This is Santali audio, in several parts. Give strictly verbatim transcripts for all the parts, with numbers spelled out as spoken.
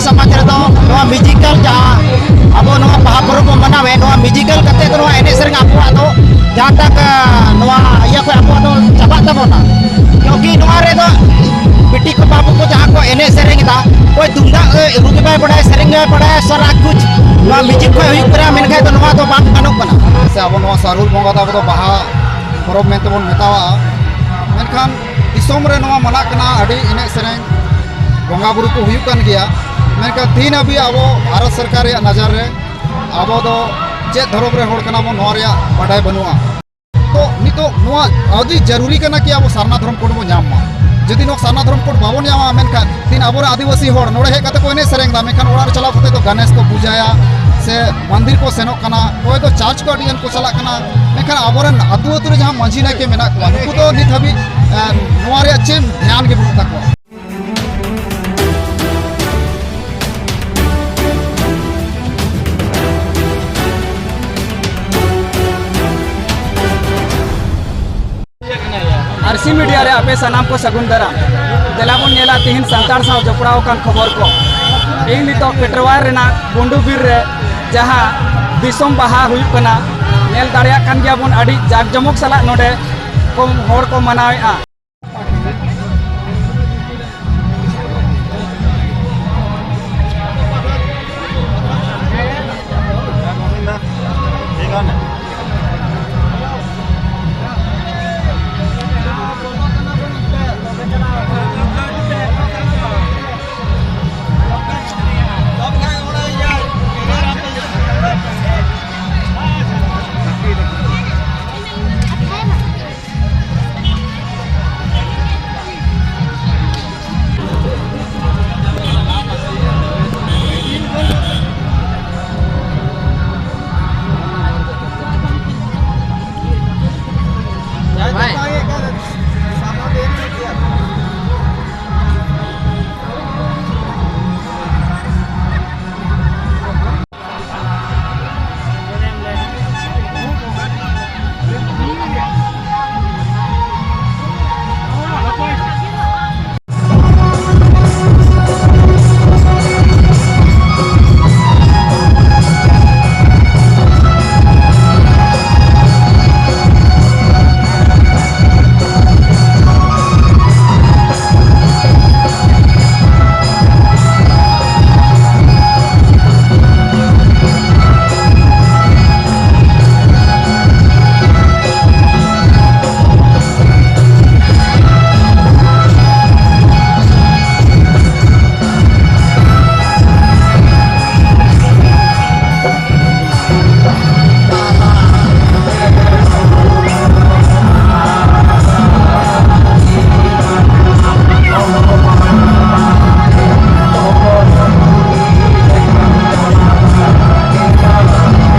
ᱥᱚᱢᱟᱡᱽ ᱨᱮᱫᱚ ᱱᱚᱣᱟ ᱢᱤᱭᱩᱡᱤᱠᱟᱞ ᱡᱟᱦᱟᱸ ᱟᱵᱚ ᱱᱚᱣᱟ ᱵᱟᱦᱟ ᱯᱚᱨᱚᱵᱽ ᱵᱚᱱ ᱢᱟᱱᱟᱣᱮᱫ, ᱱᱚᱣᱟ ᱢᱤᱭᱩᱡᱤᱠᱟᱞ ᱠᱟᱛᱮ ᱫᱚ ᱱᱚᱣᱟ ᱮᱱᱮᱡ ᱥᱮᱨᱮᱧ ᱟᱵᱚᱣᱟᱜ ᱫᱚ ᱡᱟᱦᱟᱸᱴᱟᱜ, ᱟ, ᱱᱚᱣᱟ ᱤᱭᱟᱹ ᱠᱷᱚᱱ ᱟᱵᱚᱣᱟᱜ ᱫᱚ ᱪᱟᱵᱟᱜ ᱛᱟᱵᱚᱱᱟ᱾ ᱠᱤᱭᱩᱸᱠᱤ ᱱᱚᱣᱟ ᱨᱮᱫᱚ ᱵᱤᱴᱤ ᱠᱚ ᱵᱟᱹᱵᱩ ᱠᱚ ᱡᱟᱦᱟᱸ ᱠᱚ ᱮᱱᱮᱡ ᱥᱮᱨᱮᱧ ᱮᱫᱟ, ᱚᱠᱚᱭ ᱛᱩᱢᱫᱟᱜ, ᱮ, ᱨᱩ ᱜᱮ ᱵᱟᱭ ᱵᱟᱲᱟᱭᱟ, ᱥᱮᱨᱮᱧ ᱜᱮ ᱵᱟᱭ ᱵᱟᱲᱟᱭᱟ, ᱥᱟᱨᱟ ᱠᱩᱪ ᱱᱚᱣᱟ ᱢᱤᱭᱩᱡᱤᱠ ᱠᱷᱚᱱ ᱦᱩᱭᱩᱜ ᱠᱟᱱᱟ, ᱢᱮᱱᱠᱷᱟᱱ ᱫᱚ ᱱᱚᱣᱟ ᱫᱚ ᱵᱟᱝ ᱜᱟᱱᱚᱜ ᱠᱟᱱᱟ᱾ ᱥᱮ ᱟᱵᱚ ᱱᱚᱣᱟ ᱥᱟᱨᱦᱩᱞ ᱵᱚᱸᱜᱟ ᱫᱚ ᱟᱵᱚ ᱫᱚ ᱵᱟᱦᱟ ᱯᱚᱨᱚᱵᱽ ᱢᱮᱱᱛᱮ ᱵᱚᱱ ᱢᱮᱛᱟᱣᱟᱜᱼᱟ, ᱢᱮᱱᱠᱷᱟᱱ ᱫᱤᱥᱚᱢ ᱨᱮ ᱱᱚᱣᱟ ᱢᱟᱱᱟᱜ ᱠᱟᱱᱟ, ᱟᱹᱰᱤ ᱮᱱᱮᱡ ᱥᱮᱨᱮᱧ ᱵᱚᱸᱜᱟ ᱵᱩᱨᱩ ᱠᱚ ᱦᱩᱭᱩᱜ ᱠᱟᱱ ᱜᱮᱭᱟ, ᱢᱮᱱᱠᱷᱟᱱ ᱛᱤᱦᱤᱧ ᱦᱟᱹᱵᱤᱡ ᱟᱵᱚ ᱵᱷᱟᱨᱚᱛ ᱥᱚᱨᱠᱟᱨ ᱨᱮᱭᱟᱜ ᱱᱚᱡᱚᱨ ᱨᱮ ᱟᱵᱚ ᱫᱚ ᱪᱮᱫ ᱫᱷᱚᱨᱚᱢ ᱨᱮ ᱦᱚᱲ ᱠᱟᱱᱟ ᱵᱚᱱ, ᱱᱚᱣᱟ ᱨᱮᱭᱟᱜ ᱵᱟᱰᱟᱭ ᱵᱟᱹᱱᱩᱜᱼᱟ᱾ ᱛᱚ ᱱᱤᱛᱚᱜ ᱱᱚᱣᱟ ᱟᱹᱰᱤ ᱡᱟᱹᱨᱩᱨᱤ ᱠᱟᱱᱟ ᱠᱤ ᱟᱵᱚ ᱥᱟᱨᱱᱟ ᱫᱷᱚᱨᱚᱢ ᱠᱳᱰ ᱵᱚᱱ ᱧᱟᱢ ᱢᱟ᱾ ᱡᱩᱫᱤ ᱱᱚᱣᱟ ᱥᱟᱨᱱᱟ ᱫᱷᱚᱨᱚᱢ ᱠᱳᱰ ᱵᱟᱵᱚᱱ ᱧᱟᱢᱟ, ᱢᱮᱱᱠᱷᱟᱱ ᱛᱤᱦᱤᱧ ᱟᱵᱚᱨᱮᱱ ᱟᱹᱫᱤᱵᱟᱹᱥᱤ ᱦᱚᱲ ᱱᱚᱰᱮ ᱦᱮᱡ ᱠᱟᱛᱮ ᱠᱚ ᱮᱱᱮᱡ ᱥᱮᱨᱮᱧ ᱮᱫᱟ, ᱢᱮᱱᱠᱷᱟᱱ ᱚᱲᱟᱜ ᱨᱮ ᱪᱟᱞᱟᱣ ᱠᱟᱛᱮ ᱫᱚ ᱜᱟᱱᱮᱥ ᱠᱚ ᱯᱩᱡᱟᱹᱭᱟ ᱥᱮ ᱢᱚᱱᱫᱤᱨ ᱠᱚ ᱥᱮᱱᱚᱜ ᱠᱟᱱᱟ, ᱚᱠᱚᱭ ᱫᱚ ᱪᱟᱨᱪ ᱠᱚ ᱟᱹᱰᱤ ᱜᱟᱱ ᱠᱚ ᱪᱟᱞᱟᱜ ᱠᱟᱱᱟ, ᱢᱮᱱᱠᱷᱟᱱ ᱟᱵᱚᱨᱮᱱ ᱟᱹᱛᱩ ᱟᱹᱛᱩ ᱨᱮ ᱡᱟᱦᱟᱸ ᱢᱟᱹᱡᱷᱤ ᱱᱟᱭᱠᱮ ᱢᱮᱱᱟᱜ ᱠᱚᱣᱟ, ᱱᱩᱠᱩ ᱫᱚ ᱱᱤᱛ ᱦᱟᱹᱵᱤᱡ, ᱮ, ᱱᱚᱣᱟ ᱨᱮᱭᱟᱜ ᱪᱮᱫ ᱫᱷᱮᱭᱟᱱ ᱜᱮ ᱵᱟᱹᱱᱩᱜ ᱛᱟᱠᱚᱣᱟ᱾ ᱟᱨᱥᱤ ᱢᱤᱰᱤᱭᱟ ᱨᱮ ᱟᱯᱮ ᱥᱟᱱᱟᱢ ᱠᱚ ᱥᱟᱹᱜᱩᱱ ᱫᱟᱨᱟᱢ᱾ ᱫᱮᱞᱟ ᱵᱚᱱ ᱧᱮᱞᱟ ᱛᱤᱦᱤᱧ ᱥᱟᱱᱛᱟᱲ ᱥᱟᱶ ᱡᱚᱯᱲᱟᱣ ᱟᱠᱟᱱ ᱠᱷᱚᱵᱚᱨ ᱠᱚ᱾ ᱤᱧ ᱱᱤᱛᱚᱜ ᱯᱮᱴᱨᱣᱟᱨ ᱨᱮᱱᱟᱜ ᱜᱩᱸᱰᱩ ᱵᱤᱨ ᱨᱮ ᱡᱟᱦᱟᱸ ᱫᱤᱥᱚᱢ ᱵᱟᱦᱟ ᱦᱩᱭᱩᱜ ᱠᱟᱱᱟ, ᱧᱮᱞ ᱫᱟᱲᱮᱭᱟᱜ ᱠᱟᱱ ᱜᱮᱭᱟ ᱵᱚᱱ ᱟᱹᱰᱤ ᱡᱟᱠ ᱡᱚᱢᱚᱠ ᱥᱟᱞᱟᱜ ᱱᱚᱰᱮ ᱠᱚ ᱦᱚᱲ ᱠᱚ ᱢᱟᱱᱟᱣᱮᱫᱼᱟ᱾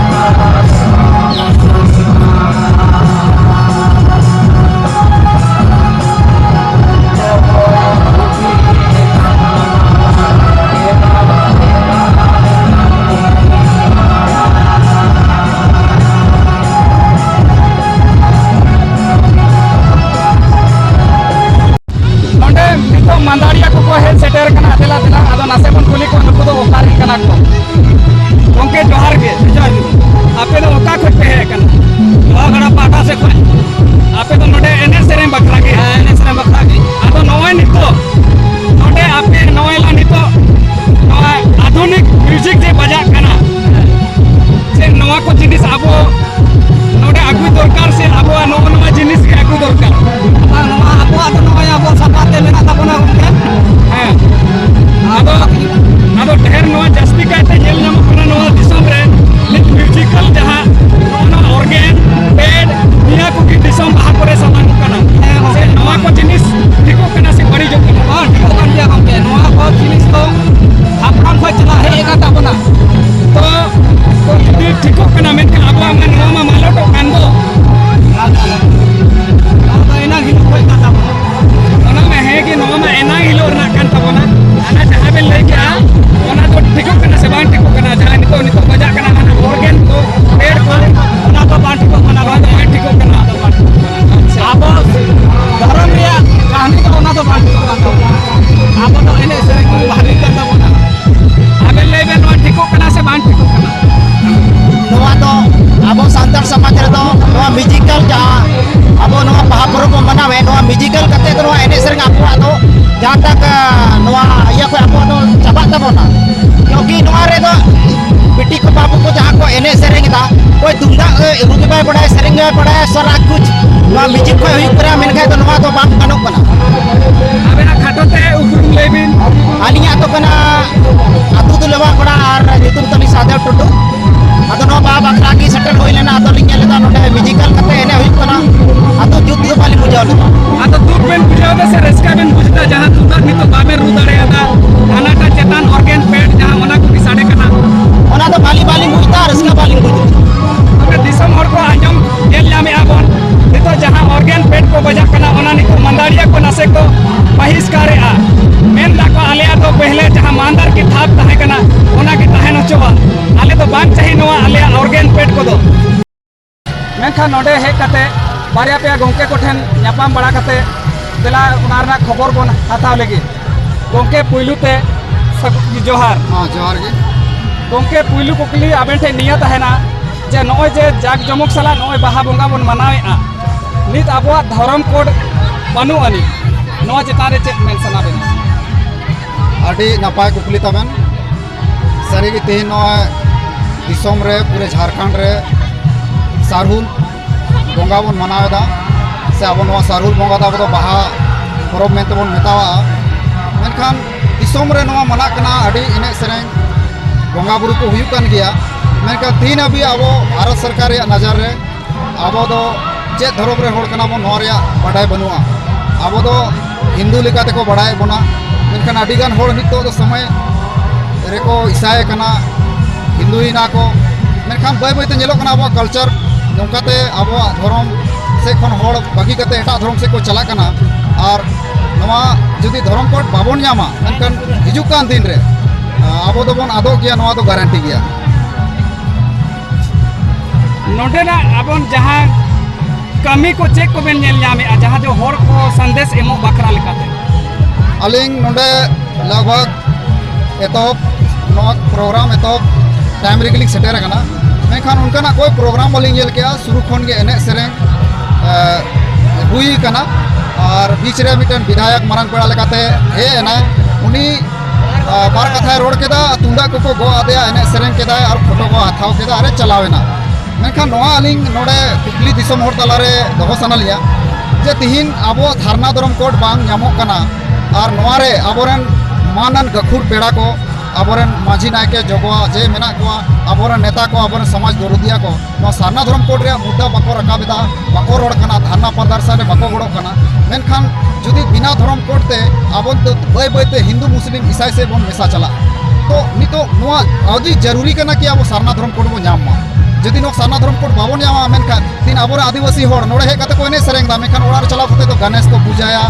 ᱱᱚᱣᱟ ᱤᱭᱟᱹ ᱠᱷᱚᱱ ᱟᱵᱚ ᱫᱚ ᱪᱟᱵᱟᱜ ᱛᱟᱵᱚᱱᱟ᱾ ᱠᱤᱭᱩᱸᱠᱤ ᱱᱚᱣᱟ ᱨᱮᱫᱚ ᱵᱤᱴᱤ ᱠᱚ ᱵᱟᱹᱵᱩ ᱠᱚ ᱡᱟᱦᱟᱸ ᱠᱚ ᱮᱱᱮᱡ ᱥᱮᱨᱮᱧ ᱮᱫᱟ, ᱚᱠᱚᱭ ᱛᱩᱢᱫᱟᱜ ᱮ, ᱨᱩ ᱜᱮ ᱵᱟᱭ ᱵᱟᱲᱟᱭᱟ, ᱥᱮᱨᱮᱧ ᱜᱮ ᱵᱟᱭ ᱵᱟᱲᱟᱭᱟ, ᱥᱟᱨᱟ ᱠᱩᱪ ᱱᱚᱣᱟ ᱢᱤᱭᱩᱡᱤᱠ ᱠᱷᱚᱱ ᱦᱩᱭᱩᱜ ᱠᱟᱱᱟ, ᱢᱮᱱᱠᱷᱟᱱ ᱫᱚ ᱱᱚᱣᱟ ᱫᱚ ᱵᱟᱝ ᱜᱟᱱᱚᱜ ᱠᱟᱱᱟ᱾ ᱟᱵᱮᱱᱟᱜ ᱠᱷᱟᱴᱚ ᱛᱮ ᱩᱯᱨᱩᱢ ᱞᱟᱹᱭ ᱵᱤᱱ᱾ ᱟᱹᱞᱤᱧᱟᱜ ᱫᱚ ᱠᱟᱱᱟ ᱟᱹᱛᱩ ᱫᱩᱞᱟᱹᱣᱟ ᱠᱚᱲᱟ ᱟᱨ ᱧᱩᱛᱩᱢ ᱛᱟᱹᱞᱤᱧ ᱥᱟᱦᱫᱮᱣ ᱴᱩᱰᱩ᱾ ᱟᱫᱚ ᱱᱚᱣᱟ ᱵᱟᱦᱟ ᱵᱟᱠᱷᱨᱟ ᱜᱮ ᱥᱮᱴᱮᱨ ᱦᱩᱭ ᱞᱮᱱᱟ, ᱟᱫᱚ ᱞᱤᱧ ᱧᱮᱞ ᱮᱫᱟ ᱱᱚᱰᱮ ᱢᱤᱭᱩᱡᱤᱠᱟᱞ ᱠᱟᱛᱮ ᱮᱱᱮᱡ ᱦᱩᱭᱩᱜ ᱠᱟᱱᱟ᱾ ᱟᱫᱚ ᱡᱩᱛ ᱫᱚ ᱵᱟᱹᱞᱤᱧ ᱵᱩᱡᱷᱟᱹᱣ ᱞᱮᱫᱟ᱾ ᱟᱫᱚ ᱫᱩᱠ ᱵᱮᱱ ᱵᱩᱡᱷᱟᱹᱣ ᱮᱫᱟ ᱥᱮ ᱨᱟᱹᱥᱠᱟᱹ ᱵᱮᱱ ᱵᱩᱡᱽ ᱮᱫᱟ, ᱡᱟᱦᱟᱸ ᱛᱩᱢᱫᱟᱜ ᱱᱤᱛᱚᱜ ᱵᱟᱵᱮᱱ ᱨᱩ ᱫᱟᱲᱮᱭᱟᱫᱟ, ᱦᱟᱱᱟᱴᱟᱜ ᱪᱮᱛᱟᱱ ᱚᱨᱜᱮᱱ ᱯᱮᱰ ᱡᱟᱦᱟᱸ ᱚᱱᱟ ᱠᱚᱜᱮ ᱥᱟᱰᱮ ᱠᱟᱱᱟ? ᱚᱱᱟ ᱫᱚ ᱵᱟᱹᱞᱤᱧ, ᱵᱟᱹᱞᱤᱧ ᱵᱩᱡᱽ ᱮᱫᱟ, ᱨᱟᱹᱥᱠᱟᱹ ᱵᱟᱹᱞᱤᱧ ᱵᱩᱡᱽ ᱮᱫᱟ᱾ ᱛᱚᱵᱮ ᱫᱤᱥᱚᱢ ᱦᱚᱲ ᱠᱚ ᱟᱸᱡᱚᱢ ᱧᱮᱞ ᱧᱟᱢᱮᱫᱼᱟ ᱵᱚᱱ, ᱱᱤᱛᱚᱜ ᱡᱟᱦᱟᱸ ᱚᱨᱜᱮᱱ ᱯᱮᱰ ᱠᱚ ᱵᱟᱡᱟᱜ ᱠᱟᱱᱟ, ᱚᱱᱟ ᱱᱤᱛᱚᱜ ᱢᱟᱱᱫᱟᱲᱤᱭᱟᱹ ᱠᱚ ᱱᱟᱥᱮ ᱠᱚ ᱵᱟᱦᱤᱥᱠᱟᱨᱮᱜᱼᱟ᱾ ᱢᱮᱱ ᱫᱟᱠᱚ, ᱟᱞᱮᱭᱟᱜ ᱫᱚ ᱯᱮᱦᱞᱮ ᱡᱟᱦᱟᱸ ᱢᱟᱱᱫᱟᱨ ᱠᱤ ᱛᱷᱟᱯ ᱛᱟᱦᱮᱸ ᱠᱟᱱᱟ, ᱚᱱᱟ ᱜᱮ ᱛᱟᱦᱮᱱ ᱦᱚᱪᱚᱣᱟᱜ, ᱟᱞᱮ ᱫᱚ ᱵᱟᱝ ᱪᱟᱹᱦᱤ ᱱᱚᱣᱟ ᱟᱞᱮᱭᱟᱜ ᱚᱨᱜᱮᱱ ᱯᱮᱰ ᱠᱚᱫᱚ᱾ ᱢᱮᱱᱠᱷᱟᱱ ᱱᱚᱰᱮ ᱦᱮᱡ ᱠᱟᱛᱮ ᱵᱟᱨᱭᱟ ᱯᱮᱭᱟ ᱜᱚᱢᱠᱮ ᱠᱚᱴᱷᱮᱱ ᱧᱟᱯᱟᱢ ᱵᱟᱲᱟ ᱠᱟᱛᱮ ᱫᱮᱞᱟ ᱚᱱᱟ ᱨᱮᱱᱟᱜ ᱠᱷᱚᱵᱚᱨ ᱵᱚᱱ ᱦᱟᱛᱟᱣ ᱞᱮᱜᱮ᱾ ᱜᱚᱢᱠᱮ, ᱯᱩᱭᱞᱩ ᱛᱮ ᱥᱟᱹᱜᱩᱱ ᱡᱚᱦᱟᱨ᱾ ᱦᱮᱸ, ᱡᱚᱦᱟᱨ ᱜᱮ᱾ ᱜᱚᱢᱠᱮ, ᱯᱩᱭᱞᱩ ᱠᱩᱠᱞᱤ ᱟᱵᱮᱱ ᱴᱷᱮᱱ ᱱᱤᱭᱟᱹ ᱛᱟᱦᱮᱱᱟ ᱡᱮ ᱱᱚᱜᱼᱚᱭ ᱡᱮ ᱡᱟᱠ ᱡᱚᱢᱚᱠ ᱥᱟᱞᱟᱜ ᱱᱚᱜᱼᱚᱭ ᱵᱟᱦᱟ ᱵᱚᱸᱜᱟ ᱵᱚᱱ ᱢᱟᱱᱟᱣᱮᱫᱼᱟ, ᱱᱤᱛ ᱟᱵᱚᱣᱟᱜ ᱫᱷᱚᱨᱚᱢ ᱠᱳᱰ ᱵᱟᱹᱱᱩᱜ ᱟᱹᱱᱤᱡ, ᱱᱚᱣᱟ ᱪᱮᱛᱟᱱ ᱨᱮ ᱪᱮᱫ ᱢᱮᱱ ᱥᱟᱱᱟ ᱵᱮᱱᱟ? ᱟᱹᱰᱤ ᱱᱟᱯᱟᱭ ᱠᱩᱠᱞᱤ ᱛᱟᱵᱮᱱ᱾ ᱥᱟᱹᱨᱤᱜᱮ ᱛᱮᱦᱮᱧ ᱱᱚᱜᱼᱚᱭ ᱫᱤᱥᱚᱢ ᱨᱮ, ᱯᱩᱨᱟᱹ ᱡᱷᱟᱲᱠᱷᱚᱸᱰ ᱨᱮ ᱥᱟᱨᱦᱩᱞ ᱵᱚᱸᱜᱟ ᱵᱚᱱ ᱢᱟᱱᱟᱣ ᱮᱫᱟ, ᱥᱮ ᱟᱵᱚ ᱱᱚᱣᱟ ᱥᱟᱨᱦᱩᱞ ᱵᱚᱸᱜᱟ ᱫᱚ ᱟᱵᱚ ᱫᱚ ᱵᱟᱦᱟ ᱯᱚᱨᱚᱵᱽ ᱢᱮᱱᱛᱮ ᱵᱚᱱ ᱢᱮᱛᱟᱣᱟᱜᱼᱟ᱾ ᱢᱮᱱᱠᱷᱟᱱ ᱫᱤᱥᱚᱢ ᱨᱮ ᱱᱚᱣᱟ ᱢᱟᱱᱟᱜ ᱠᱟᱱᱟ, ᱟᱹᱰᱤ ᱮᱱᱮᱡ ᱥᱮᱨᱮᱧ, ᱵᱚᱸᱜᱟ ᱵᱩᱨᱩ ᱠᱚ ᱦᱩᱭᱩᱜ ᱠᱟᱱ ᱜᱮᱭᱟ, ᱢᱮᱱᱠᱷᱟᱱ ᱛᱤᱦᱤᱧ ᱦᱟᱹᱵᱤᱡ ᱟᱵᱚ ᱵᱷᱟᱨᱚᱛ ᱥᱚᱨᱠᱟᱨ ᱨᱮᱭᱟᱜ ᱱᱚᱡᱚᱨ ᱨᱮ ᱟᱵᱚ ᱫᱚ ᱪᱮᱫ ᱫᱷᱚᱨᱚᱢ ᱨᱮᱱ ᱦᱚᱲ ᱠᱟᱱᱟ ᱵᱚᱱ, ᱱᱚᱣᱟ ᱨᱮᱭᱟᱜ ᱵᱟᱰᱟᱭ ᱵᱟᱹᱱᱩᱜᱼᱟ᱾ ᱟᱵᱚ ᱫᱚ ᱦᱤᱱᱫᱩ ᱞᱮᱠᱟ ᱛᱮᱠᱚ ᱵᱟᱰᱟᱭᱮᱫ ᱵᱚᱱᱟ, ᱢᱮᱱᱠᱷᱟᱱ ᱟᱹᱰᱤ ᱜᱟᱱ ᱦᱚᱲ ᱱᱤᱛᱚᱜ ᱫᱚ ᱥᱚᱢᱚᱭ ᱨᱮᱠᱚ ᱤᱥᱟᱭ ᱠᱟᱱᱟ, ᱦᱤᱱᱫᱩᱭᱮᱱᱟ ᱠᱚ᱾ ᱢᱮᱱᱠᱷᱟᱱ ᱵᱟᱹᱭ ᱵᱟᱹᱭᱛᱮ ᱧᱮᱞᱚᱜ ᱠᱟᱱᱟ ᱟᱵᱚᱣᱟᱜ ᱠᱟᱞᱪᱟᱨ ᱱᱚᱝᱠᱟᱛᱮ ᱟᱵᱚᱣᱟᱜ ᱫᱷᱚᱨᱚᱢ ᱥᱮᱫ ᱠᱷᱚᱱ ᱦᱚᱲ ᱵᱟᱹᱜᱤ ᱠᱟᱛᱮ ᱮᱴᱟᱜ ᱫᱷᱚᱨᱚᱢ ᱥᱮᱫ ᱠᱚ ᱪᱟᱞᱟᱜ ᱠᱟᱱᱟ᱾ ᱟᱨ ᱱᱚᱣᱟ ᱡᱩᱫᱤ ᱫᱷᱚᱨᱚᱢ ᱠᱳᱰ ᱵᱟᱵᱚᱱ ᱧᱟᱢᱟ, ᱢᱮᱱᱠᱷᱟᱱ ᱦᱤᱡᱩᱜ ᱠᱟᱱ ᱫᱤᱱ ᱨᱮ, ᱟ, ᱟᱵᱚ ᱫᱚᱵᱚᱱ ᱟᱫᱚᱜ ᱜᱮᱭᱟ, ᱱᱚᱣᱟ ᱫᱚ ᱜᱟᱨᱮᱱᱴᱤ ᱜᱮᱭᱟ᱾ ᱱᱚᱰᱮᱱᱟᱜ ᱟᱵᱚᱱ ᱡᱟᱦᱟᱸ ᱠᱟᱹᱢᱤ ᱠᱚ ᱪᱮᱫ ᱠᱚᱵᱮᱱ ᱧᱮᱞ ᱧᱟᱢᱮᱫᱼᱟ, ᱡᱟᱦᱟᱸ ᱫᱚ ᱦᱚᱲ ᱠᱚ ᱥᱟᱸᱫᱮᱥ ᱮᱢᱚᱜ ᱵᱟᱠᱷᱨᱟ ᱞᱮᱠᱟᱛᱮ? ᱟᱹᱞᱤᱧ ᱱᱚᱰᱮ ᱞᱟᱜᱽ ᱵᱷᱟᱜᱽ ᱮᱛᱚᱦᱚᱵ, ᱱᱚᱣᱟ ᱯᱨᱳᱜᱨᱟᱢ ᱮᱛᱚᱦᱚᱵ ᱴᱟᱭᱤᱢ ᱨᱮᱜᱮ ᱞᱤᱧ ᱥᱮᱴᱮᱨ ᱟᱠᱟᱱᱟ, ᱢᱮᱱᱠᱷᱟᱱ ᱚᱱᱠᱟᱱᱟᱜ ᱠᱳᱭ ᱯᱨᱳᱜᱨᱟᱢ ᱵᱟᱹᱞᱤᱧ ᱧᱮᱞ ᱠᱮᱜᱼᱟ᱾ ᱥᱩᱨᱩ ᱠᱷᱚᱱ ᱜᱮ ᱮᱱᱮᱡ ᱥᱮᱨᱮᱧ, ᱮ, ᱦᱩᱭ ᱟᱠᱟᱱᱟ᱾ ᱟᱨ ᱵᱤᱪ ᱨᱮ ᱢᱤᱫᱴᱮᱱ ᱵᱤᱫᱷᱟᱭᱚᱠ ᱢᱟᱨᱟᱝ ᱯᱮᱲᱟ ᱞᱮᱠᱟᱛᱮ ᱦᱮᱡ ᱮᱱᱟᱭ, ᱩᱱᱤ ᱟᱨ ᱵᱟᱨ ᱠᱟᱛᱷᱟᱭ ᱨᱚᱲ ᱠᱮᱫᱟ, ᱛᱩᱢᱫᱟᱜ ᱠᱚᱠᱚ ᱜᱚᱜ ᱟᱫᱮᱭᱟ, ᱮᱱᱮᱡ ᱥᱮᱨᱮᱧ ᱠᱮᱫᱟᱭ ᱟᱨ ᱯᱷᱳᱴᱳ ᱠᱚ ᱦᱟᱛᱟᱣ ᱠᱮᱫᱟ ᱟᱨᱮ ᱪᱟᱞᱟᱣ ᱮᱱᱟ᱾ ᱢᱮᱱᱠᱷᱟᱱ ᱱᱚᱣᱟ ᱟᱹᱞᱤᱧ ᱱᱚᱰᱮ ᱠᱩᱠᱞᱤ ᱫᱤᱥᱚᱢ ᱦᱚᱲ ᱛᱟᱞᱟᱨᱮ ᱫᱚᱦᱚ ᱥᱟᱱᱟ ᱞᱤᱧᱟ ᱡᱮ ᱛᱤᱦᱤᱧ ᱟᱵᱚᱣᱟᱜ ᱥᱟᱨᱱᱟ ᱫᱷᱚᱨᱚᱢ ᱠᱳᱰ ᱵᱟᱝ ᱧᱟᱢᱚᱜ ᱠᱟᱱᱟ ᱟᱨ ᱱᱚᱣᱟ ᱨᱮ ᱟᱵᱚᱨᱮᱱ ᱢᱟᱹᱱᱟᱱ ᱜᱟᱹᱠᱷᱩᱲ ᱯᱮᱲᱟ ᱠᱚ, ᱟᱵᱚᱨᱮᱱ ᱢᱟᱹᱡᱷᱤ ᱱᱟᱭᱠᱮ ᱡᱚᱜᱚᱣᱟ ᱡᱮ ᱢᱮᱱᱟᱜ ᱠᱚᱣᱟ, ᱟᱵᱚᱨᱮᱱ ᱱᱮᱛᱟ ᱠᱚ, ᱟᱵᱚᱨᱮᱱ ᱥᱚᱢᱟᱡᱽ ᱫᱚᱨᱚᱫᱤᱭᱟ ᱠᱚ, ᱱᱚᱣᱟ ᱥᱟᱨᱱᱟ ᱫᱷᱚᱨᱚᱢ ᱠᱳᱰ ᱨᱮᱭᱟᱜ ᱢᱩᱫᱽᱫᱟ ᱵᱟᱠᱚ ᱨᱟᱠᱟᱵ ᱮᱫᱟ, ᱵᱟᱠᱚ ᱨᱚᱲ ᱠᱟᱱᱟ, ᱫᱷᱟᱨᱱᱟ ᱯᱨᱚᱫᱚᱨᱥᱚᱱ ᱨᱮ ᱵᱟᱠᱚ ᱜᱚᱲᱚᱜ ᱠᱟᱱᱟ᱾ ᱢᱮᱱᱠᱷᱟᱱ ᱡᱩᱫᱤ ᱵᱤᱱᱟ ᱫᱷᱚᱨᱚᱢ ᱠᱳᱰ ᱛᱮ ᱟᱵᱚ ᱫᱚ ᱵᱟᱹᱭ ᱵᱟᱹᱭ ᱛᱮ ᱦᱤᱱᱫᱩ ᱢᱩᱥᱞᱤᱢ ᱤᱥᱟᱭ ᱥᱮᱫ ᱵᱚᱱ ᱢᱮᱥᱟ ᱪᱟᱞᱟᱜᱼᱟ᱾ ᱛᱚ ᱱᱤᱛᱚᱜ ᱱᱚᱣᱟ ᱟᱹᱰᱤ ᱡᱟᱹᱨᱩᱨᱤ ᱠᱟᱱᱟ ᱠᱤ ᱟᱵᱚ ᱥᱟᱨᱱᱟ ᱫᱷᱚᱨᱚᱢ ᱠᱳᱰ ᱵᱚᱱ ᱧᱟᱢ ᱢᱟ᱾ ᱡᱩᱫᱤ ᱱᱚᱣᱟ ᱥᱟᱨᱱᱟ ᱫᱷᱚᱨᱚᱢ ᱠᱳᱰ ᱵᱟᱵᱚᱱ ᱧᱟᱢᱟ, ᱢᱮᱱᱠᱷᱟᱱ ᱛᱤᱦᱤᱧ ᱟᱵᱚᱨᱮᱱ ᱟᱹᱫᱤᱵᱟᱹᱥᱤ ᱦᱚᱲ ᱱᱚᱰᱮ ᱦᱮᱡ ᱠᱟᱛᱮ ᱠᱚ ᱮᱱᱮᱡ ᱥᱮᱨᱮᱧ ᱮᱫᱟ, ᱢᱮᱱᱠᱷᱟᱱ ᱚᱲᱟᱜ ᱨᱮ ᱪᱟᱞᱟᱣ ᱠᱟᱛᱮ ᱫᱚ ᱜᱚᱱᱮᱥ ᱠᱚ ᱯᱩᱡᱟᱹᱭᱟ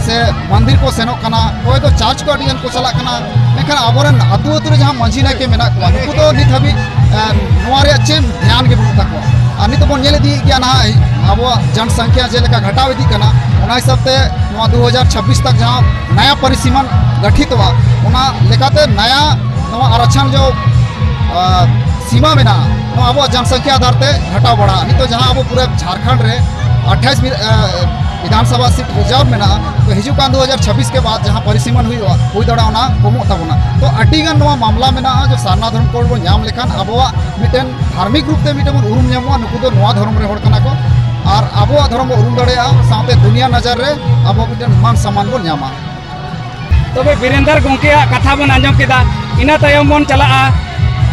ᱥᱮ ᱢᱚᱱᱫᱤᱨ ᱠᱚ ᱥᱮᱱᱚᱜ ᱠᱟᱱᱟ, ᱚᱠᱚᱭ ᱫᱚ ᱪᱟᱨᱪ ᱠᱚ ᱟᱹᱰᱤ ᱜᱟᱱ ᱠᱚ ᱪᱟᱞᱟᱜ ᱠᱟᱱᱟ᱾ ᱢᱮᱱᱠᱷᱟᱱ ᱟᱵᱚᱨᱮᱱ ᱟᱹᱛᱩ ᱟᱹᱛᱩ ᱨᱮ ᱡᱟᱦᱟᱸ ᱢᱟᱹᱡᱷᱤ ᱱᱟᱭᱠᱮ ᱢᱮᱱᱟᱜ ᱠᱚᱣᱟ, ᱱᱩᱠᱩ ᱫᱚ ᱱᱤᱛ ᱦᱟᱹᱵᱤᱡ, ᱮ, ᱱᱚᱣᱟ ᱨᱮᱭᱟᱜ ᱪᱮᱫ ᱫᱷᱮᱭᱟᱱ ᱜᱮ ᱵᱟᱹᱱᱩᱜ ᱛᱟᱠᱚᱣᱟ᱾ ᱟᱨ ᱱᱤᱛᱚᱜ ᱵᱚᱱ ᱧᱮᱞ ᱤᱫᱤᱭᱮᱫ ᱜᱮᱭᱟ ᱱᱟᱦᱟᱜ ᱟᱵᱚᱣᱟᱜ ᱡᱚᱱᱥᱚᱝᱠᱷᱭᱟ ᱡᱮᱞᱮᱠᱟ ᱜᱷᱟᱴᱟᱣ ᱤᱫᱤᱜ ᱠᱟᱱᱟ, ᱚᱱᱟ ᱦᱤᱥᱟᱹᱵ ᱛᱮ ᱱᱚᱣᱟ ᱫᱩ ᱦᱟᱡᱟᱨ ᱪᱷᱟᱵᱵᱤᱥ ᱛᱟᱠ ᱡᱟᱦᱟᱸ ᱱᱟᱭᱟ ᱯᱚᱨᱤᱥᱤᱢᱟᱱ ᱜᱚᱴᱷᱤᱛᱚᱜᱼᱟ, ᱚᱱᱟ ᱞᱮᱠᱟᱛᱮ ᱱᱟᱭᱟ ᱱᱚᱣᱟ ᱟᱨᱟᱪᱷᱟᱱ ᱡᱚ, ᱟ, ᱥᱤᱢᱟ ᱢᱮᱱᱟᱜᱼᱟ, ᱱᱚᱣᱟ ᱟᱵᱚᱣᱟᱜ ᱡᱚᱱᱥᱚᱝᱠᱷᱭᱟ ᱟᱫᱷᱟᱨ ᱛᱮ ᱜᱷᱟᱴᱟᱣ ᱵᱟᱲᱟᱜᱼᱟ᱾ ᱱᱤᱛᱚᱜ ᱡᱟᱦᱟᱸ ᱟᱵᱚ ᱯᱩᱨᱟᱹ ᱡᱷᱟᱲᱠᱷᱚᱸᱰ ᱨᱮ ᱟᱴᱷᱟᱭᱤᱥ ᱵᱤ-, ᱟ, ᱵᱤᱫᱷᱟᱱ ᱥᱚᱵᱷᱟ ᱥᱤᱴ ᱨᱤᱡᱟᱨᱵᱷ ᱢᱮᱱᱟᱜᱼᱟ, ᱛᱚ ᱦᱤᱡᱩᱜ ᱠᱟᱱ ᱫᱩ ᱦᱟᱡᱟᱨ ᱪᱷᱟᱵᱵᱤᱥ ᱠᱮ ᱵᱟᱫ ᱡᱟᱦᱟᱸ ᱯᱚᱨᱤᱥᱤᱢᱟᱱ ᱦᱩᱭᱩᱜᱼᱟ, ᱦᱩᱭ ᱫᱟᱲᱮᱭᱟᱜᱼᱟ ᱚᱱᱟ ᱠᱚᱢᱚᱜ ᱛᱟᱵᱚᱱᱟ᱾ ᱛᱚ ᱟᱹᱰᱤ ᱜᱟᱱ ᱱᱚᱣᱟ ᱢᱟᱢᱞᱟ ᱢᱮᱱᱟᱜᱼᱟ ᱡᱮ ᱥᱟᱨᱱᱟ ᱫᱷᱚᱨᱚᱢ ᱠᱳᱰ ᱵᱚᱱ ᱧᱟᱢ ᱞᱮᱠᱷᱟᱱ ᱟᱵᱚᱣᱟᱜ ᱢᱤᱫᱴᱮᱱ ᱫᱷᱟᱨᱢᱤᱠ ᱨᱩᱯ ᱛᱮ ᱢᱤᱫᱴᱮᱱ ᱵᱚᱱ ᱩᱨᱩᱢ ᱧᱟᱢᱚᱜᱼᱟ, ᱱᱩᱠᱩ ᱫᱚ ᱱᱚᱣᱟ ᱫᱷᱚᱨᱚᱢ ᱨᱮ ᱦᱚᱲ ᱠᱟᱱᱟ ᱠᱚ, ᱟᱨ ᱟᱵᱚᱣᱟᱜ ᱫᱷᱚᱨᱚᱢ ᱵᱚᱱ ᱩᱨᱩᱢ ᱫᱟᱲᱮᱭᱟᱜᱼᱟ, ᱥᱟᱶᱛᱮ ᱫᱩᱱᱤᱭᱟᱹ ᱱᱟᱡᱟᱨ ᱨᱮ ᱟᱵᱚ ᱢᱤᱫᱴᱮᱱ ᱢᱟᱱ ᱥᱚᱢᱢᱟᱱ ᱵᱚᱱ ᱧᱟᱢᱟ᱾ ᱛᱚᱵᱮ ᱵᱤᱨᱮᱱᱫᱟᱨ ᱜᱚᱢᱠᱮᱭᱟᱜ ᱠᱟᱛᱷᱟ ᱵᱚᱱ ᱟᱸᱡᱚᱢ ᱠᱮᱫᱟ, ᱤᱱᱟᱹ ᱛᱟᱭᱚᱢ ᱵᱚᱱ ᱪᱟᱞᱟᱜᱼᱟ᱾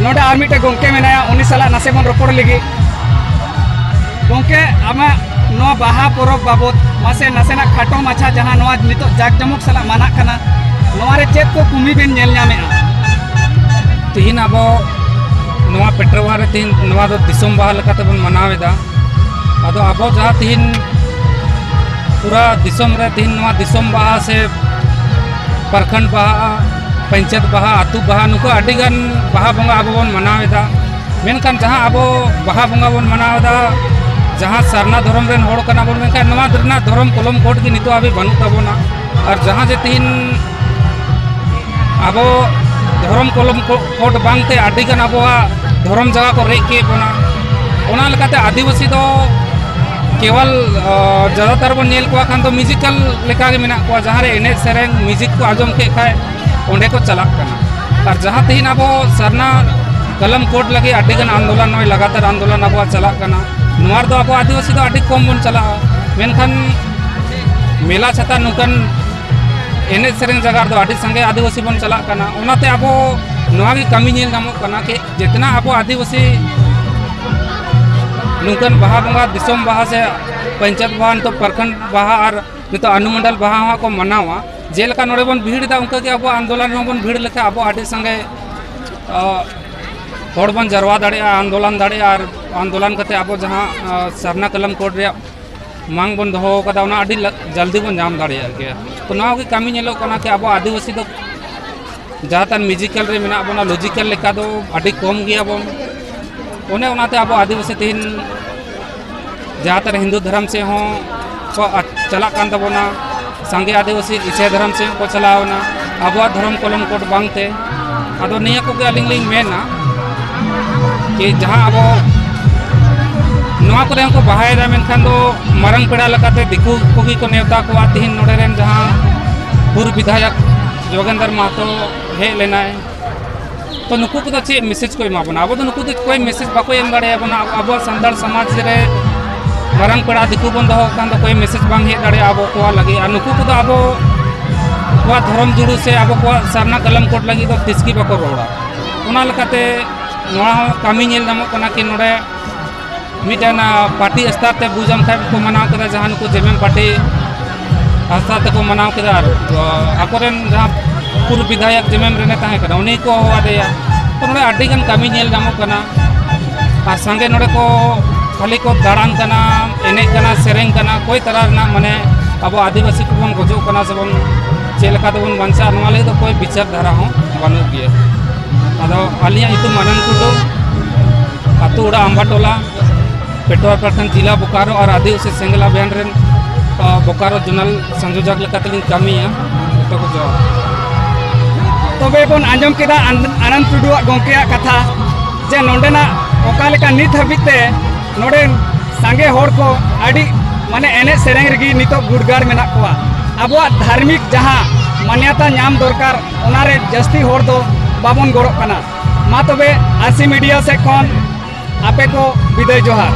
ᱱᱚᱰᱮ ᱟᱨ ᱢᱤᱫᱴᱮᱱ ᱜᱚᱢᱠᱮ ᱢᱮᱱᱟᱭᱟ, ᱩᱱᱤ ᱥᱟᱞᱟᱜ ᱱᱟᱥᱮ ᱵᱚᱱ ᱨᱚᱯᱚᱲ ᱞᱮᱜᱮ᱾ ᱜᱚᱢᱠᱮ, ᱟᱢᱟᱜ ᱱᱚᱣᱟ ᱵᱟᱦᱟ ᱯᱚᱨᱚᱵᱽ ᱵᱟᱵᱚᱫ ᱢᱟᱥᱮ ᱱᱟᱥᱮᱱᱟᱜ ᱠᱷᱟᱴᱚ ᱢᱟᱪᱷᱟ, ᱡᱟᱦᱟᱸ ᱱᱚᱣᱟ ᱱᱤᱛᱚᱜ ᱡᱟᱠ ᱡᱚᱢᱚᱠ ᱥᱟᱞᱟᱜ ᱢᱟᱱᱟᱜ ᱠᱟᱱᱟ, ᱱᱚᱣᱟ ᱨᱮ ᱪᱮᱫ ᱠᱚ ᱠᱚᱢᱤ ᱵᱮᱱ ᱧᱮᱞ ᱧᱟᱢᱮᱫᱼᱟ? ᱛᱤᱦᱤᱧ ᱟᱵᱚ ᱱᱚᱣᱟ ᱯᱮᱴᱨᱣᱟ ᱨᱮ ᱛᱤᱦᱤᱧ ᱱᱚᱣᱟ ᱫᱚ ᱫᱤᱥᱚᱢ ᱵᱟᱦᱟ ᱞᱮᱠᱟᱛᱮ ᱵᱚᱱ ᱢᱟᱱᱟᱣ ᱮᱫᱟ᱾ ᱟᱫᱚ ᱟᱵᱚ ᱡᱟᱦᱟᱸ ᱛᱤᱦᱤᱧ ᱯᱩᱨᱟ ᱫᱤᱥᱚᱢ ᱨᱮ ᱛᱤᱦᱤᱧ ᱱᱚᱣᱟ ᱫᱤᱥᱚᱢ ᱵᱟᱦᱟ ᱥᱮ ᱯᱟᱨᱠᱷᱚᱸᱰ ᱵᱟᱦᱟ, ᱯᱚᱧᱪᱟᱭᱮᱛ ᱵᱟᱦᱟ, ᱟᱹᱛᱩ ᱵᱟᱦᱟ, ᱱᱚᱝᱠᱟ ᱟᱹᱰᱤ ᱜᱟᱱ ᱵᱟᱦᱟ ᱵᱚᱸᱜᱟ ᱟᱵᱚ ᱵᱚᱱ ᱢᱟᱱᱟᱣ ᱮᱫᱟ᱾ ᱢᱮᱱᱠᱷᱟᱱ ᱡᱟᱦᱟᱸ ᱟᱵᱚ ᱵᱟᱦᱟ ᱵᱚᱸᱜᱟ ᱵᱚᱱ ᱢᱟᱱᱟᱣ ᱮᱫᱟ, ᱡᱟᱦᱟᱸ ᱥᱟᱨᱱᱟ ᱫᱷᱚᱨᱚᱢ ᱨᱮᱱ ᱦᱚᱲ ᱠᱟᱱᱟ ᱵᱚᱱ, ᱢᱮᱱᱠᱷᱟᱱ ᱱᱚᱣᱟ ᱨᱮᱱᱟᱜ ᱫᱷᱚᱨᱚᱢ ᱠᱚᱞᱚᱢ ᱠᱳᱰ ᱜᱮ ᱱᱤᱛᱚᱜ ᱦᱟᱹᱵᱤᱡ ᱵᱟᱹᱱᱩᱜ ᱛᱟᱵᱚᱱᱟ᱾ ᱟᱨ ᱡᱟᱦᱟᱸ ᱡᱮ ᱛᱤᱦᱤᱧ ᱟᱵᱚ ᱫᱷᱚᱨᱚᱢ ᱠᱚᱞᱚᱢ ᱠᱳ-, ᱠᱳᱰ ᱵᱟᱝᱛᱮ ᱟᱹᱰᱤᱜᱟᱱ ᱟᱵᱚᱣᱟᱜ ᱫᱷᱚᱨᱚᱢ ᱡᱟᱭᱜᱟ ᱠᱚ ᱨᱮᱡ ᱠᱮᱫ ᱵᱚᱱᱟ᱾ ᱚᱱᱟ ᱞᱮᱠᱟᱛᱮ ᱟᱹᱫᱤᱵᱟᱹᱥᱤ ᱫᱚ ᱠᱮᱣᱟᱞ ᱡᱟᱫᱟᱛᱟᱨ ᱵᱚᱱ ᱧᱮᱞ ᱠᱚᱣᱟ ᱠᱷᱟᱱ ᱫᱚ ᱢᱤᱭᱩᱡᱤᱠᱟᱞ ᱞᱮᱠᱟᱜᱮ ᱢᱮᱱᱟᱜ ᱠᱚᱣᱟ᱾ ᱡᱟᱦᱟᱸ ᱨᱮ ᱮᱱᱮᱡ ᱥᱮᱨᱮᱧ ᱢᱤᱭᱩᱡᱤᱠ ᱠᱚ ᱟᱸᱡᱚᱢ ᱠᱮᱫ ᱠᱷᱟᱱ ᱚᱸᱰᱮ ᱠᱚ ᱪᱟᱞᱟᱜ ᱠᱟᱱᱟ᱾ ᱟᱨ ᱡᱟᱦᱟᱸ ᱛᱮᱦᱮᱧ ᱟᱵᱚ ᱥᱟᱨᱱᱟ ᱠᱟᱞᱟᱢ ᱠᱳᱰ ᱞᱟᱹᱜᱤᱫ ᱟᱹᱰᱤ ᱜᱟᱱ ᱟᱱᱫᱳᱞᱚᱱ, ᱱᱚᱜᱼᱚᱭ ᱞᱟᱜᱟᱛᱟᱨ ᱟᱱᱫᱳᱞᱚᱱ ᱟᱵᱚᱣᱟᱜ ᱪᱟᱞᱟᱜ ᱠᱟᱱᱟ, ᱱᱚᱣᱟ ᱨᱮᱫᱚ ᱟᱵᱚ ᱟᱹᱫᱤᱵᱟᱹᱥᱤ ᱫᱚ ᱟᱹᱰᱤ ᱠᱚᱢ ᱵᱚᱱ ᱪᱟᱞᱟᱜᱼᱟ᱾ ᱢᱮᱱᱠᱷᱟᱱ ᱢᱮᱞᱟ ᱪᱷᱟᱛᱟ ᱱᱚᱝᱠᱟᱱ ᱮᱱᱮᱡ ᱥᱮᱨᱮᱧ ᱡᱟᱭᱜᱟ ᱨᱮᱫᱚ ᱟᱹᱰᱤ ᱥᱟᱸᱜᱮ ᱟᱹᱫᱤᱵᱟᱹᱥᱤ ᱵᱚᱱ ᱪᱟᱞᱟᱜ ᱠᱟᱱᱟ᱾ ᱚᱱᱟᱛᱮ ᱟᱵᱚ ᱱᱚᱣᱟ ᱜᱮ ᱠᱟᱹᱢᱤ ᱧᱮᱞ ᱧᱟᱢᱚᱜ ᱠᱟᱱᱟ ᱡᱮ ᱡᱮᱛᱱᱟ ᱟᱵᱚ ᱟᱹᱫᱤᱵᱟᱹᱥᱤ ᱱᱚᱝᱠᱟᱱ ᱵᱟᱦᱟ ᱵᱚᱸᱜᱟ, ᱫᱤᱥᱚᱢ ᱵᱟᱦᱟ ᱥᱮ ᱯᱚᱧᱪᱟᱭᱮᱛ ᱵᱟᱦᱟ, ᱱᱤᱛᱚᱜ ᱯᱨᱚᱠᱷᱚᱸᱰ ᱵᱟᱦᱟ ᱟᱨ ᱱᱤᱛᱚᱜ ᱚᱱᱩᱢᱚᱱᱰᱚᱞ ᱵᱟᱦᱟ ᱦᱚᱸ ᱠᱚ ᱢᱟᱱᱟᱣᱟ᱾ ᱡᱮᱞᱮᱠᱟ ᱱᱚᱰᱮ ᱵᱚᱱ ᱵᱷᱤᱲ ᱮᱫᱟ, ᱚᱱᱠᱟ ᱜᱮ ᱟᱵᱚ ᱟᱱᱫᱳᱞᱚᱱ ᱨᱮᱦᱚᱸ ᱵᱚᱱ ᱵᱷᱤᱲ ᱞᱮᱠᱷᱟᱱ ᱟᱵᱚ ᱟᱹᱰᱤ ᱥᱟᱸᱜᱮ, ᱚ, ᱦᱚᱲ ᱵᱚᱱ ᱡᱟᱨᱣᱟ ᱫᱟᱲᱮᱭᱟᱜᱼᱟ, ᱟᱱᱫᱳᱞᱚᱱ ᱫᱟᱲᱮᱭᱟᱜᱼᱟ᱾ ᱟᱨ ᱟᱱᱫᱳᱞᱚᱱ ᱠᱟᱛᱮ ᱟᱵᱚ ᱡᱟᱦᱟᱸ, ᱚ, ᱥᱟᱨᱱᱟ ᱠᱟᱞᱟᱢ ᱠᱳᱰ ᱨᱮᱭᱟᱜ ᱢᱟᱝ ᱵᱚᱱ ᱫᱚᱦᱚ ᱟᱠᱟᱫᱟ, ᱚᱱᱟ ᱟᱹᱰᱤ ᱞᱟ-, ᱡᱚᱞᱫᱤ ᱵᱚᱱ ᱧᱟᱢ ᱫᱟᱲᱮᱭᱟᱜ ᱜᱮᱭᱟ᱾ ᱛᱚ ᱱᱚᱣᱟ ᱜᱮ ᱠᱟᱹᱢᱤ ᱧᱮᱞᱚᱜ ᱠᱟᱱᱟ ᱠᱤ ᱟᱵᱚ ᱟᱹᱫᱤᱵᱟᱹᱥᱤ ᱫᱚ ᱡᱟᱦᱟᱸ ᱛᱟᱨ ᱢᱤᱭᱩᱡᱤᱠᱟᱞ ᱨᱮ ᱢᱮᱱᱟᱜ ᱵᱚᱱᱟ, ᱞᱚᱡᱤᱠᱟᱞ ᱞᱮᱠᱟ ᱫᱚ ᱟᱹᱰᱤ ᱠᱚᱢ ᱜᱮᱭᱟ ᱵᱚᱱ᱾ ᱚᱱᱮ ᱚᱱᱟᱛᱮ ᱟᱵᱚ ᱟᱹᱫᱤᱵᱟᱹᱥᱤ ᱛᱮᱦᱮᱧ ᱡᱟᱦᱟᱸ ᱛᱟᱨ ᱦᱤᱱᱫᱩ ᱫᱷᱚᱨᱚᱢ ᱥᱮᱫ ᱦᱚᱸ ᱠᱚ ᱟ-, ᱪᱟᱞᱟᱜ ᱠᱟᱱ ᱛᱟᱵᱚᱱᱟ, ᱥᱟᱸᱜᱮ ᱟᱹᱫᱤᱵᱟᱹᱥᱤ ᱤᱥᱟᱹᱭ ᱫᱷᱚᱨᱚᱢ ᱥᱮᱫ ᱦᱚᱸ ᱠᱚ ᱪᱟᱞᱟᱣ ᱮᱱᱟ ᱟᱵᱚᱣᱟᱜ ᱫᱷᱚᱨᱚᱢ ᱠᱚᱞᱚᱢ ᱠᱳᱰ ᱵᱟᱝᱛᱮ᱾ ᱟᱫᱚ ᱱᱤᱭᱟᱹ ᱠᱚᱜᱮ ᱟᱹᱞᱤᱧ ᱞᱤᱧ ᱢᱮᱱᱟ ᱠᱤ ᱡᱟᱦᱟᱸ ᱟᱵᱚ ᱱᱚᱣᱟ ᱠᱚᱨᱮ ᱦᱚᱸᱠᱚ ᱵᱟᱦᱟᱭᱮᱫᱟ, ᱢᱮᱱᱠᱷᱟᱱ ᱫᱚ ᱢᱟᱨᱟᱝ ᱯᱮᱲᱟ ᱞᱮᱠᱟᱛᱮ ᱫᱤᱠᱩ ᱠᱚᱜᱮ ᱠᱚ ᱱᱮᱣᱛᱟ ᱠᱚᱣᱟ᱾ ᱛᱤᱦᱤᱧ ᱱᱚᱰᱮ ᱨᱮᱱ ᱡᱟᱦᱟᱸ ᱯᱩᱨᱵ ᱵᱤᱫᱷᱟᱭᱚᱠ ᱡᱳᱜᱮᱱᱫᱨ ᱢᱟᱦᱟᱛᱚ ᱦᱮᱡ ᱞᱮᱱᱟᱭ, ᱛᱚ ᱱᱩᱠᱩ ᱠᱚᱫᱚ ᱪᱮᱫ ᱢᱮᱥᱮᱡᱽ ᱠᱚ ᱮᱢᱟ ᱵᱚᱱᱟ? ᱟᱵᱚ ᱫᱚ ᱱᱩᱠᱩ ᱫᱚ ᱚᱠᱚᱭ ᱢᱮᱥᱮᱡᱽ ᱵᱟᱠᱚ ᱮᱢ ᱫᱟᱲᱮᱭᱟᱵᱚᱱᱟ᱾ ᱟᱵᱚ, ᱟᱵᱚᱣᱟᱜ ᱥᱟᱱᱛᱟᱲ ᱥᱚᱢᱟᱡᱽ ᱨᱮ ᱢᱟᱨᱟᱝ ᱯᱮᱲᱟ ᱫᱤᱠᱩ ᱵᱚᱱ ᱫᱚᱦᱚ ᱠᱷᱟᱱ ᱫᱚ ᱚᱠᱚᱭ ᱢᱮᱥᱮᱡᱽ ᱵᱟᱝ ᱦᱮᱡ ᱫᱟᱲᱮᱭᱟᱜᱼᱟ ᱟᱵᱚ ᱠᱚᱣᱟᱜ ᱞᱟᱹᱜᱤᱫ᱾ ᱟᱨ ᱱᱩᱠᱩ ᱠᱚᱫᱚ ᱟᱵᱚ ᱠᱚᱣᱟᱜ ᱫᱷᱚᱨᱚᱢ ᱡᱩᱲᱩ ᱥᱮ ᱟᱵᱚ ᱠᱚᱣᱟᱜ ᱥᱟᱨᱱᱟ ᱠᱟᱞᱟᱢ ᱠᱳᱰ ᱞᱟᱹᱜᱤᱫ ᱫᱚ ᱛᱤᱥ ᱜᱮ ᱵᱟᱠᱚ ᱨᱚᱲᱟ᱾ ᱚᱱᱟ ᱞᱮᱠᱟᱛᱮ ᱱᱚᱣᱟ ᱦᱚᱸ ᱠᱟᱹᱢᱤ ᱧᱮᱞ ᱧᱟᱢᱚᱜ ᱠᱟᱱᱟ ᱠᱤ ᱱᱚᱰᱮ ᱢᱤᱫᱴᱮᱱ, ᱟ, ᱯᱟᱨᱴᱤ ᱥᱛᱚᱨ ᱛᱮ ᱵᱩᱡᱟᱢ ᱠᱷᱟᱡ ᱠᱚ ᱢᱟᱱᱟᱣ ᱠᱮᱫᱟ, ᱡᱟᱦᱟᱸ ᱱᱩᱠᱩ ᱡᱮᱢᱮᱢ ᱯᱟᱨᱴᱤ ᱥᱛᱚᱨ ᱛᱮᱠᱚ ᱢᱟᱱᱟᱣ ᱠᱮᱫᱟ᱾ ᱟᱨ, ᱟ, ᱟᱠᱚᱨᱮᱱ ᱡᱟᱦᱟᱸ ᱯᱩᱨᱵ ᱵᱤᱫᱷᱟᱭᱚᱠ ᱡᱮᱢᱮᱢ ᱨᱮᱱᱮ ᱛᱟᱦᱮᱸ ᱠᱟᱱᱟ, ᱩᱱᱤ ᱠᱚ ᱦᱚᱦᱚ ᱟᱫᱮᱭᱟ᱾ ᱛᱚ ᱱᱚᱰᱮ ᱟᱹᱰᱤ ᱜᱟᱱ ᱠᱟᱹᱢᱤ ᱧᱮᱞ ᱧᱟᱢᱚᱜ ᱠᱟᱱᱟ᱾ ᱟᱨ ᱥᱟᱸᱜᱮ ᱱᱚᱰᱮ ᱠᱚ ᱠᱷᱟᱹᱞᱤ ᱠᱚ ᱫᱟᱬᱟᱱ ᱠᱟᱱᱟ, ᱮᱱᱮᱡ ᱠᱟᱱᱟ, ᱥᱮᱨᱮᱧ ᱠᱟᱱᱟ, ᱠᱚᱭ ᱛᱟᱨᱟ ᱨᱮᱱᱟᱜ ᱢᱟᱱᱮ ᱟᱵᱚ ᱟᱹᱫᱤᱵᱟᱹᱥᱤ ᱠᱚᱵᱚᱱ ᱜᱚᱡᱚᱜ ᱠᱟᱱᱟ ᱥᱮᱵᱚᱱ ᱪᱮᱫ ᱞᱮᱠᱟ ᱛᱮᱵᱚᱱ ᱵᱟᱧᱪᱟᱜᱼᱟ, ᱱᱚᱣᱟ ᱞᱟᱹᱜᱤᱫ ᱫᱚ ᱠᱚᱭ ᱵᱤᱪᱟᱨ ᱫᱷᱟᱨᱟ ᱦᱚᱸ ᱵᱟᱹᱱᱩᱜ ᱜᱮᱭᱟ᱾ ᱟᱫᱚ ᱟᱹᱞᱤᱧᱟᱜ ᱧᱩᱛᱩᱢ ᱢᱟᱱᱟᱱ ᱴᱩᱰᱩ, ᱟᱹᱛᱩ ᱚᱲᱟᱜ ᱟᱢᱵᱟᱴᱚᱞᱟ, ᱯᱮᱴᱣᱟ ᱯᱨᱚᱠᱷᱚᱸᱰ, ᱡᱤᱞᱟ ᱵᱳᱠᱟᱨᱳ ᱟᱨ ᱟᱹᱫᱤᱵᱟᱹᱥᱤ ᱥᱮᱸᱜᱮᱞ ᱚᱵᱷᱤᱭᱟᱱ ᱨᱮᱱ, ᱟ, ᱵᱳᱠᱟᱨᱳ ᱡᱳᱱᱟᱞ ᱥᱚᱝᱡᱳᱡᱚᱠ ᱞᱮᱠᱟᱛᱮᱞᱤᱧ ᱠᱟᱹᱢᱤᱭᱟ᱾ ᱡᱚᱛᱚ ᱠᱚ ᱡᱚᱦᱟᱨ᱾ ᱛᱚᱵᱮ ᱵᱚᱱ ᱟᱸᱡᱚᱢ ᱠᱮᱫᱟ ᱟᱱ-, ᱟᱱᱟᱱᱫ ᱴᱩᱰᱩᱣᱟᱜ ᱜᱚᱢᱠᱮᱭᱟᱜ ᱠᱟᱛᱷᱟ ᱡᱮ ᱱᱚᱰᱮᱱᱟᱜ ᱚᱠᱟ ᱞᱮᱠᱟ ᱱᱤᱛ ᱦᱟᱹᱵᱤᱡ ᱛᱮ ᱱᱚᱰᱮᱱ ᱥᱟᱸᱜᱮ ᱦᱚᱲ ᱠᱚ ᱟᱹᱰᱤ ᱢᱟᱱᱮ ᱮᱱᱮᱡ ᱥᱮᱨᱮᱧ ᱨᱮᱜᱮ ᱱᱤᱛᱚᱜ ᱜᱩᱰᱜᱟᱲ ᱢᱮᱱᱟᱜ ᱠᱚᱣᱟ᱾ ᱟᱵᱚᱣᱟᱜ ᱫᱷᱟᱨᱢᱤᱠ ᱡᱟᱦᱟᱸ ᱢᱟᱱᱭᱟᱛᱟ ᱧᱟᱢ ᱫᱚᱨᱠᱟᱨ, ᱚᱱᱟᱨᱮ ᱡᱟᱹᱥᱛᱤ ᱦᱚᱲ ᱫᱚ ᱵᱟᱵᱚᱱ ᱜᱚᱲᱚᱜ ᱠᱟᱱᱟ᱾ ᱢᱟ ᱛᱚᱵᱮ ᱟᱨᱥᱤ ᱢᱤᱰᱤᱭᱟ ᱥᱮᱫ ᱠᱷᱚᱱ ᱟᱯᱮ ᱠᱚ ᱵᱤᱫᱟᱹᱭ ᱡᱚᱦᱟᱨ᱾